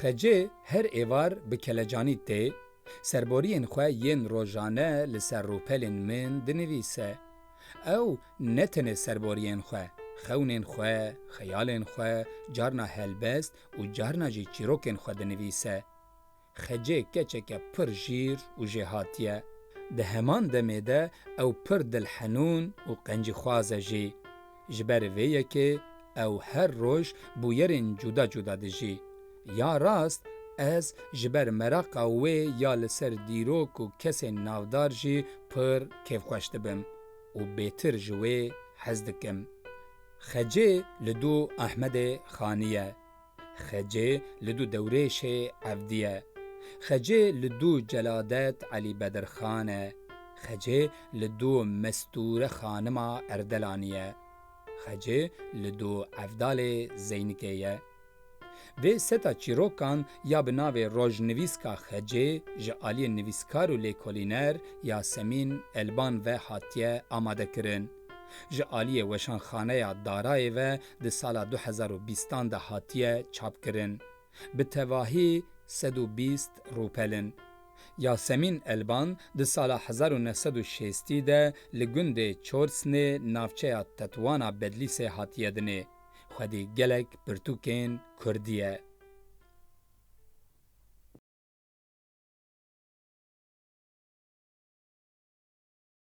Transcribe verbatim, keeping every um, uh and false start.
Xecê her êvar bi kelecanî tê, serboriyên xwe yên rojane li ser rûpelên min dinivîse. Ew ne tenê serboriyên xwe, xewnên xwe, xeyalên xwe, carna helbest û carna jî çîrokên xwe dinivîse. Xecê keçeke pir jîr û jêhatî ye. Di heman demê de ew pir dilhenûn û qencîxwaz e jî. Ji ber vê yekê ew her roj bûyerên cuda cuda dijî. Ya rast, ez ji ber meraqa wê ya li ser dîrok û kesên navdar jî pir kêfxweş dibim û bêtir ji wê hez dikim. Xecê li dû Ahmedê Xanî ye. Xecê li dû Dewrêşê Evdî ye. Xecê li dû Celadet Elî Bedirxan e. Xecê li dû Mestûre Xanima Erdelanî ye. Xecê li dû Evdalê Zeynikê ye. Vê seta çîrokan ya bi navê Rojnivîska Xecê ji aliyê nivîskar û lêkolîner Yasemîn Elban ve hatiye amadekirin. Ji aliyê Weşanxaneya Darayê ve di sala du hezar û bîstan de hatiye çapkirin. Bi tevahî sed û bîst rûpel in. Yasemîn Elban di sala hezar û neh sed û şêstî de li gundê Çorsnê navçeya Tetwana Bedlîsê hatiye dinê. Xwedî gelek pirtûkên kurdî ye.